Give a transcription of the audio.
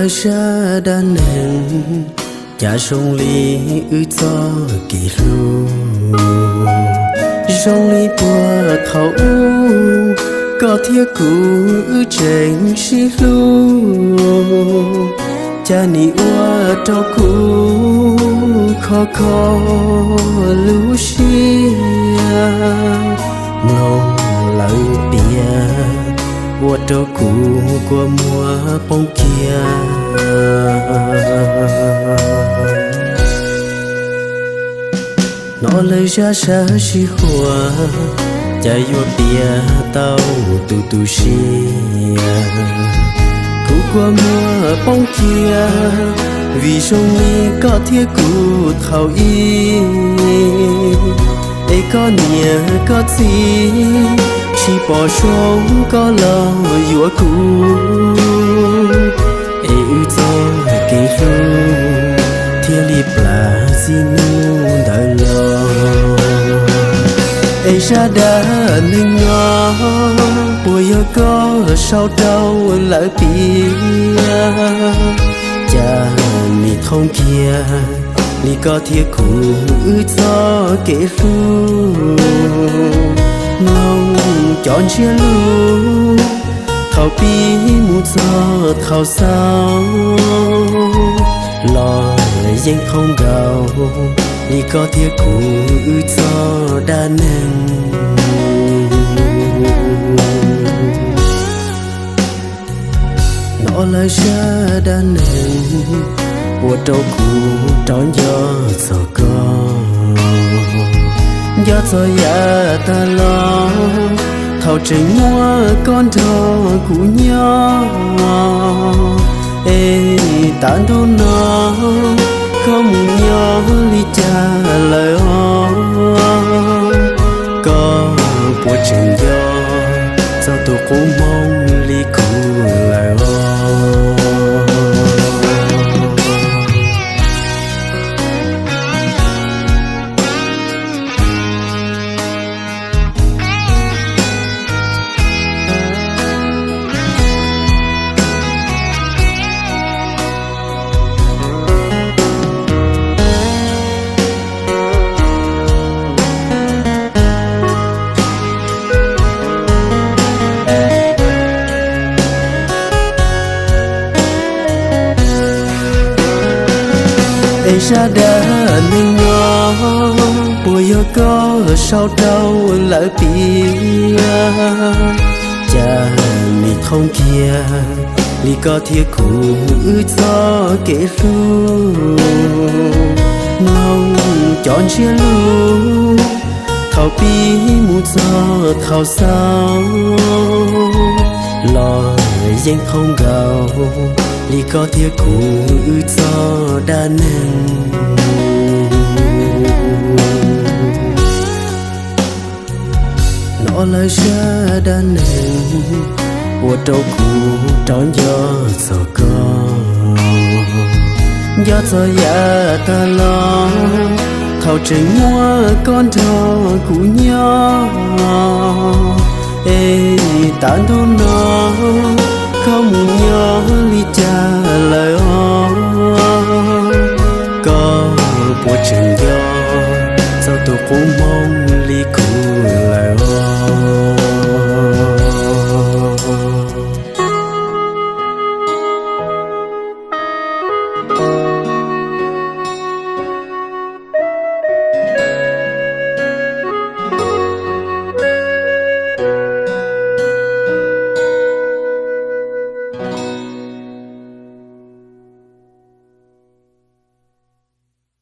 Zaj dab neeg cas zoo li wb txoj kev hlub, zoo li puag thaum ub koj thiab kuv wb tseem sib hlub, cas nim ua rau kuv kho kho lub siab. Mloog lawv piav ua rau kuv kua muag poob kiag. Hnov lawv zaj sab sij huam, cas yuav piav tau tu tu siab. Kuv kua muag poob kiag, vim zoo li koj thiab kuv thaum ub, es koj niam koj txiv tsis pom zoo koj los yuav kuv, es wb txoj kev hlub thiaj li plam txij hnub ntawd los. Es zaj dab neeg no puas yog koj sau rau lawv piav, cas nim thooj kiag li koj thiab kuv wb txoj kev hlub. Mloog cov ntsiab lus thaum pib mus txog thaum xaus los yeej thooj nkaus li koj thiab kuv wb txoj dab neeg. Hnov lawv zaj dab neeg ua rau kuv rov nco txog koj. Nco txog yav tag los thaum tseem muaj koj nrog kuv nyob, es tav ntuj no koj mus nyob li cas lawm os? Koj puas tseem nco txog tus qub hmoov li kuv lawm os? Es zaj dab neeg no puas yog koj sau rau lawv piav, cas nim thooj kiag li koj thiab kuv wb txoj kev hlub. Mloog cov ntsiab lus thaum pib mus txog thaum xaus los yeej thooj nkaus li koj thiab kuv wb txoj dab neeg. Hnov lawv zaj dab neeg ua rau kuv rov nco txog koj. Nco txog yav tag los thaum tseem muaj koj nrog kuv nyob, es tav ntuj no koj mus nyob li cas lawm os?